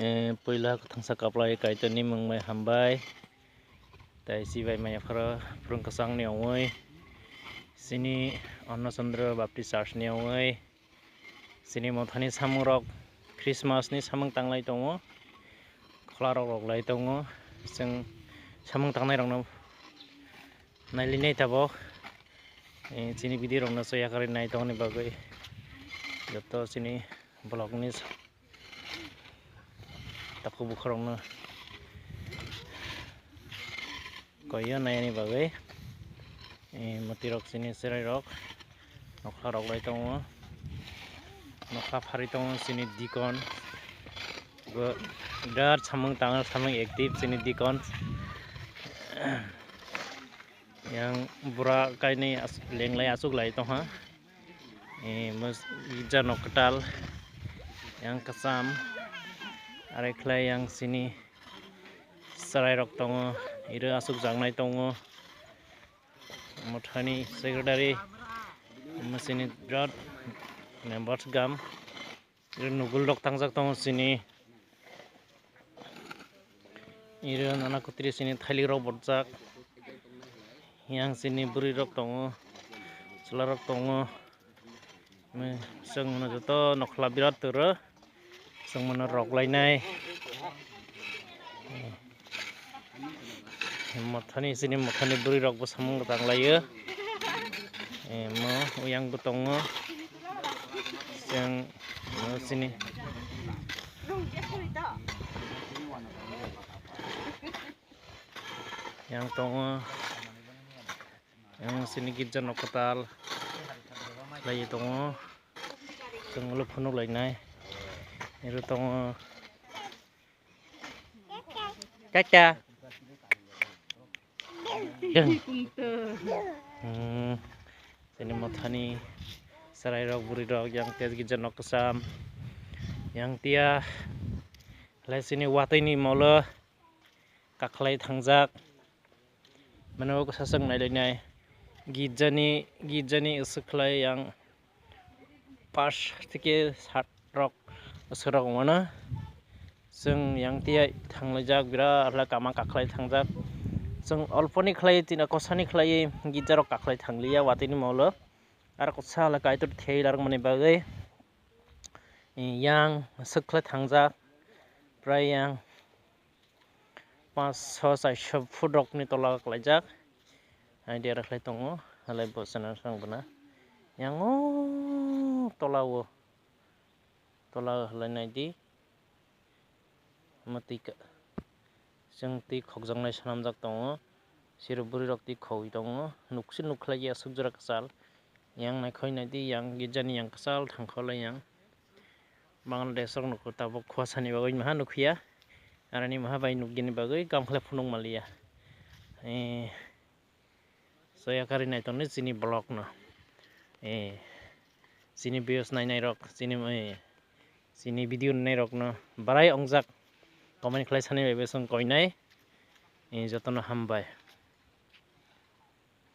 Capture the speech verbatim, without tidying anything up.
Eh, puila kwthangsa kaplai Kaitorni mung bai hambai. Tai si bai maya pharo phwrwng kwchangni ongwi, chini Anna Chandra Baptist Church ni ongwi, chini mothani samungrok Christmas ni samung tanglai tongo, khwlarok roklai tongo. Chwng samung tangnairokno nailinai tabok, eh, chini video rokno soya kwrwi nai tongni bagwi joto chini vlog ni takhuk bukhurokno koiyo naini bagwi, eh, mwtwirok chini chwrairok nokha roklai tongo, nokha pharwi tongo chini dikon. Bo birat samung tangwi samung active chini dikon. Yang bura kainwi as-, lenglai achuklai tongha. Eh, mos-, gija nok kwtal, yang kwcham, are khlai yang chini chwrairok tongo, iro achukjaknai tongo. Mothani secretary, omo chini birat members gam. Iro nugul rok tangjak tongo chini. Iro nana kutri chini thailik rok borjak. Yang chini bwrwi rok tongo, chwla rok tongo. Chwng mano joto nokhola birat toro. Chwng mano rok lainai. Mothani chini mothani bwrwi rok bo samung tang laio. Mo uyang bo tongo. Chwng mo chini yang tongo. Yang sini girja nok kwtal khlaiwi tongo. Chwng ulo phunuk lainai. Iro tongo. Kaka. Deng. Hmm. Sini mothani chwrairok bwrwirok yang tes girja nok kwcham. Yang tia lai sini watwi ni molo. Kakhlai thangjak. Mane o saswk nailainai. Girjani, girjani aswk khlai yang pas theke sat rok aswk rok mano. Chwng yang tiya thanglaijak, birat khlai kama kakhlai thangjak. Chwng olponi khlai, tina kosani khlai girja rok kakhlai thangliya watwi ni molo. Aro kosa le Kaitor thei larok mani bagwi yang aswk khlai thangjak. Prai yang panch sho char sho foot rokni tola kwlaijak. Idea rwkhlai tongo, halai bo chwng bwna yang o tola o, tola o halai naidi. Omo twi ka-, chwng twi khokjaknai swnamjak tongo. Siro bwrwirok twi khogwi tongo. Nukse nukhlai aswk jora kwchal. Yang naikhoi naidi, yang girjani yang kwchal thangkholai yang. Bangladesh rok nukho tabuk khuasani bagwi maha nukhiya. Aroni maha bai nukgini bagwi kam khlai phunuk manliya. Eh, soya kari nai tongni chini vlog no. Eh, chini views nainai rok, chini, eh, chini video nai rok no barai ongjak. Comment khlai sani bai besong koinai. Eh, jotono hambai.